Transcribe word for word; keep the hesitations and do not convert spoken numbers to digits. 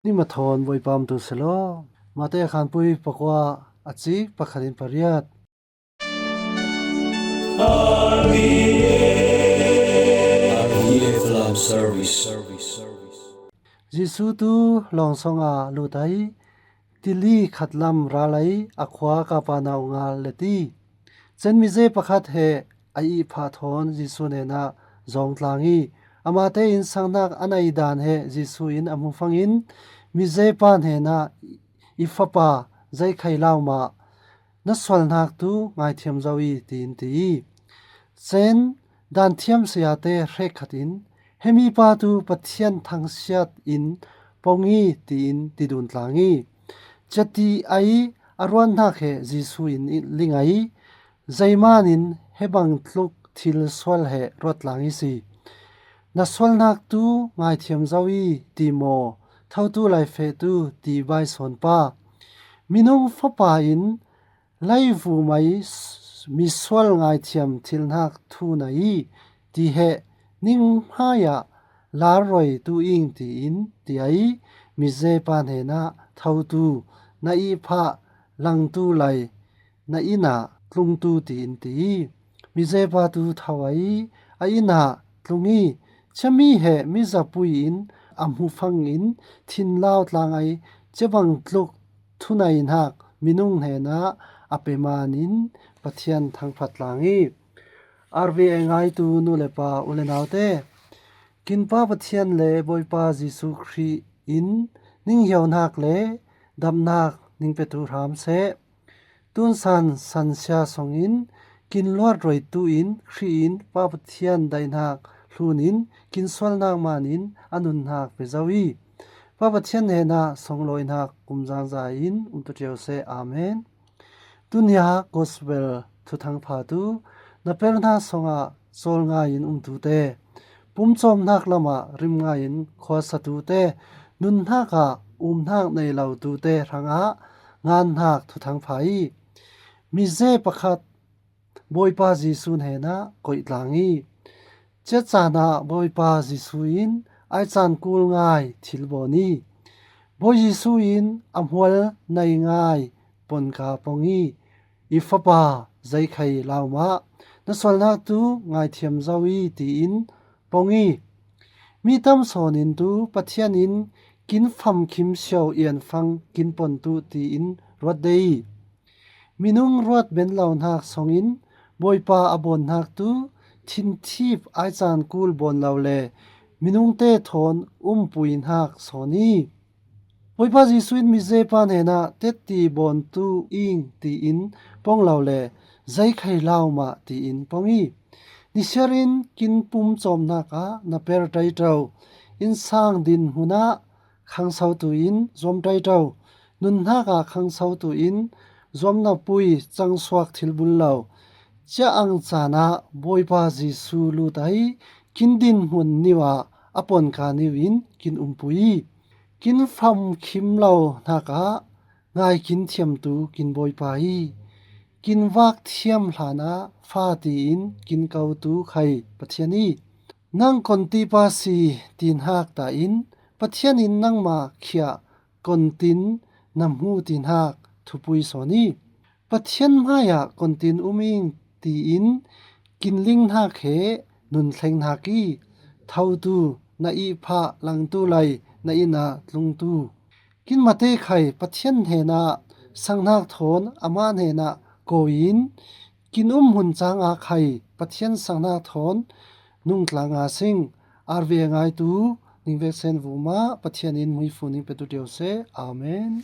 Nima thawn Bawipa om tu selaw. Mate a khanpui pakua a cik pakhat in pariat. Jesu tu lawngsong a lut ai, tili khatlam ral ai a khua Kapanau ngal le ti. Cen mize pakhat he a ihphah thawn Jesu hnenah zawng tlang i, amate in sanghnak a nei dan he Jesu in a hmu fangin, mize pa hnenah, "I fapa, zei khai lau mah, na sualnak tu ngaithiam zo i," tiin ti i. Cen danthiam sayate hrekkhat in, "Hemi pa tu Pathian thangsiat in pong i," tiin ti dun tlang i. Cati ai a ruahnak he Jesu in ling ai, "Zeiman in hebang tluk thil sual he ruat tlang i si? Na sualnak tu ngaithiam zo i," ti maw, "Thotu laifeh tu," ti bai sawn pa? Minung Fapa in leivum ai misual ngaithiam thilhnak thu na i, ti he ning hmaiah lar roi tu ing, tiin ti ai. Mize pa hnenah, "Thotu, na ihphah langtu lai, na inn ah tlungtu," tiin ti i. Mize pa tu tho ai, a inn ah tlung i, ciami he mizapui in a hmu fangin thinlau tlang ai, ciabang tluk thunainak minung hnenah a pe manin Pathian thangphat tlang i. R V A ngaitu nu le pa, u le naute, kin Pa Pathian le Bawipa Jesu Khrih in ninghiaunak le damnak ning petu hram seh. Tunsan sansia songin kin luat roitu in Khrih in Pa Pathian daihnak hlun in kin sualnak manin a nunnak pe zo i, Pa Pathian hnenah songlawinak kum zangza in um tu cio seh. Amen. Tunia Gospel thuthang pha tu na perna songah cawl ngai in um tute, pumcawmnak lamah rim ngai in khuasa tute, nunnak ah umnak nei lo tute hrangah ngannak thuthang pha i, mize pakhat Bawipa Jesu hnenah koih tlang i, cia caan ah Bawipa Jesu in ai caan kul ngai thil bawn i, Bawi Jesu in a hmual nei ngai ponka pong i, "I fapa, zei khai lau mah, na sualnak tu ngaithiam zo i," tiin pong i, mi tam sawn in tu Pathian in kin famkhim sio ianfang kin pon tu tiin ruat dei i, minung ruat ben lo hnak songin Bawipa a bawn hnak tu thinthip ai caan kul bawn lo le minungte thawn umpui hnak sawn i, Bawipa Jesu in mize pa hnenah, "Tetti bawn tu ing," tiin pong lo le, "Zei khai lau mah," tiin pong i, nisiar in kin pumcawmnak ah na per taito, innsang dinhmun ah khangsotu in zuam taito, nunnak ah khangsotu in zuamna pui cangsuak thil bul lo, cia ang caan ah Bawipa Jesu lut ai kin dinhmun niu ah a ponka niu in kin umpui i, kin famkhim lo hnak ah ngai kin thiamtu kin Bawipa i, kin vak thiam hlan ah fa tiin kin kotu khai Pathian i, nang kontipa si ti hnak ta in Pathian in nangmah khiah kontin na hmu ti hnak thupui sawn i, Pathian hmaiah kontin um ing tiin kin ling hnak he nun thleng hnak i, thotu, na ihphah langtu lai, na inn ah tlungtu. Kin mate khai Pathian hnenah sanghnak thawn amah hnenah kawi in, kin um hmun cang ah khai Pathian sanghnak thawn nungtlang a sing. R V A ngaitu ningvek sen vumah Pathian in hmuifu ning petu ṭio seh. Amen.